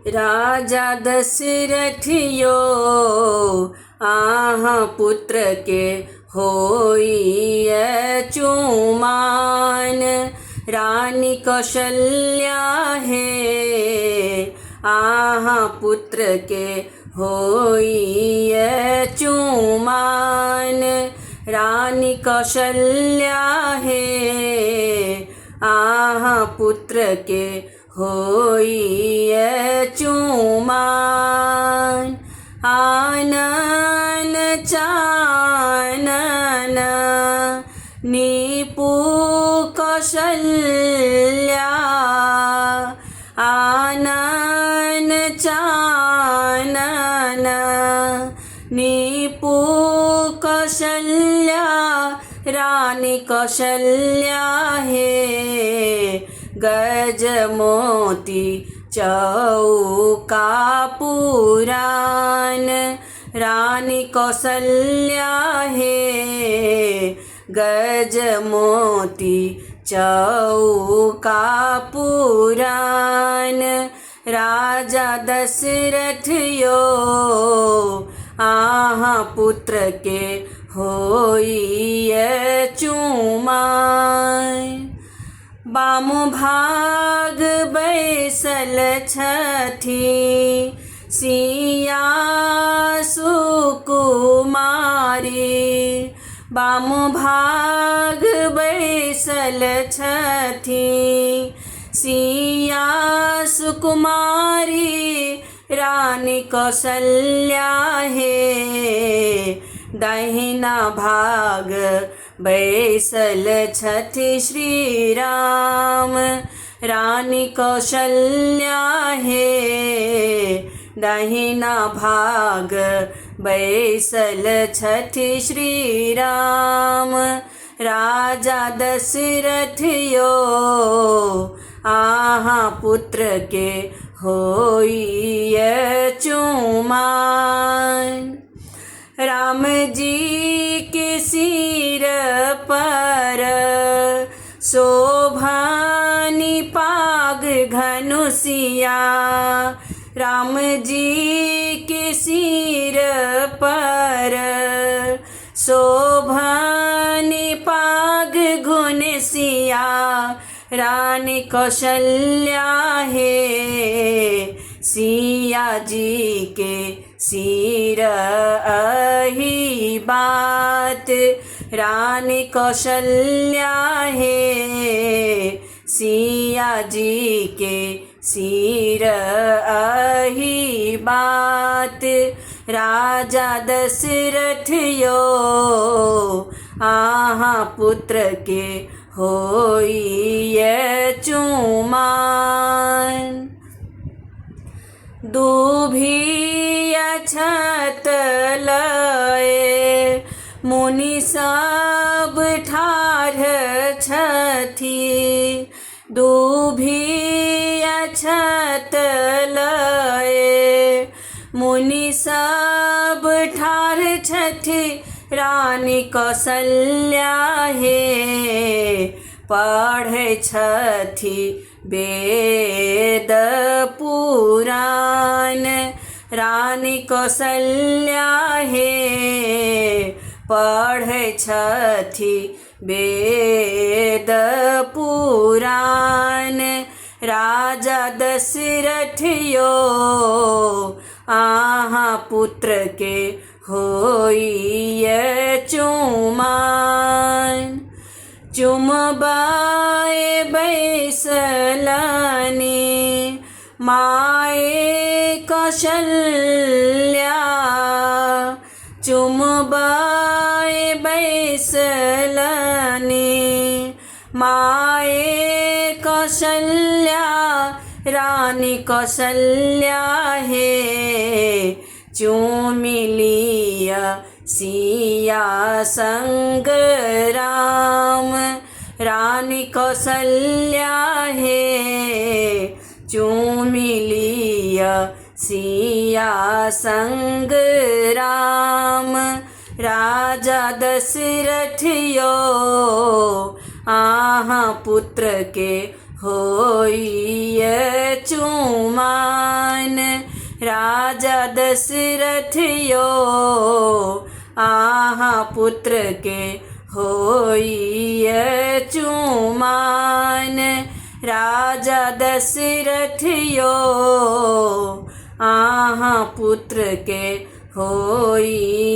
राजा दशरथ यो अहाँ पुत्र के होइए चुमान। रानी कौशल्या हे अहाँ पुत्र के होइए चुमान। रानी कौशल्या हे अहाँ पुत्र के होइए चुमान। आनन चानन नीपू कौशल्या। आनन चानन नीपू कौशल्या। रानी कौशल्या हे गज मोती चौका पुरान। रानी कौशल्या हे गज मोती चौका पुरान। राजा दशरथ यो अहाँ पुत्र के होइए चुमान। बाम भाग बैसल छथि सिया सुकुमारी। बाम भाग बैसल छथि सिया सुकुमारी। रानी कौशल्या हे दहिना भाग बैसल छथि श्री राम। रानी कौशल्या हे दहिना भाग बैसल छथि श्री राम। राजा दशरथ यो अहाँ पुत्र के होइए चुमान। राम जी के सिर पर शोभानी पाग घनुसिया। राम जी के सिर पर शोभानी पाग घुनसिया। रानी कौशल्या हे सिया जी के सिर अही बात। रानी कौशल्या हे सिया जी के सिर अही बात। राजा दशरथ यो अहाँ पुत्र के होइए चुमान। दूभी अछत लए मुनि सब ठाढ़ छथि। दूभी अछत लए मुनि सब ठाढ़ छथि। रानी कौशल्या हे पढ़ै छथि वेद पुराण। रानी कौशल्या हे पढ़ै छथि वेद पुराण। राजा दशरथ यो अहाँ पुत्र के होइए चुमान। चुमबाए बैसलनी माए कौशल्या। चुमबाए बैसलनी माए कौशल्या। रानी कौशल्या हे चूमि लिया सिया संग राम। रानी कौशल्या हे चूमि लिया सिया संग राम। राजा दशरथ यो अहाँ पुत्र के होइए चुमान। चुमान। राजा दशरथ यो, आहाँ पुत्र के होइय चुमान। राजा दशरथ यो, आहाँ पुत्र के होइय।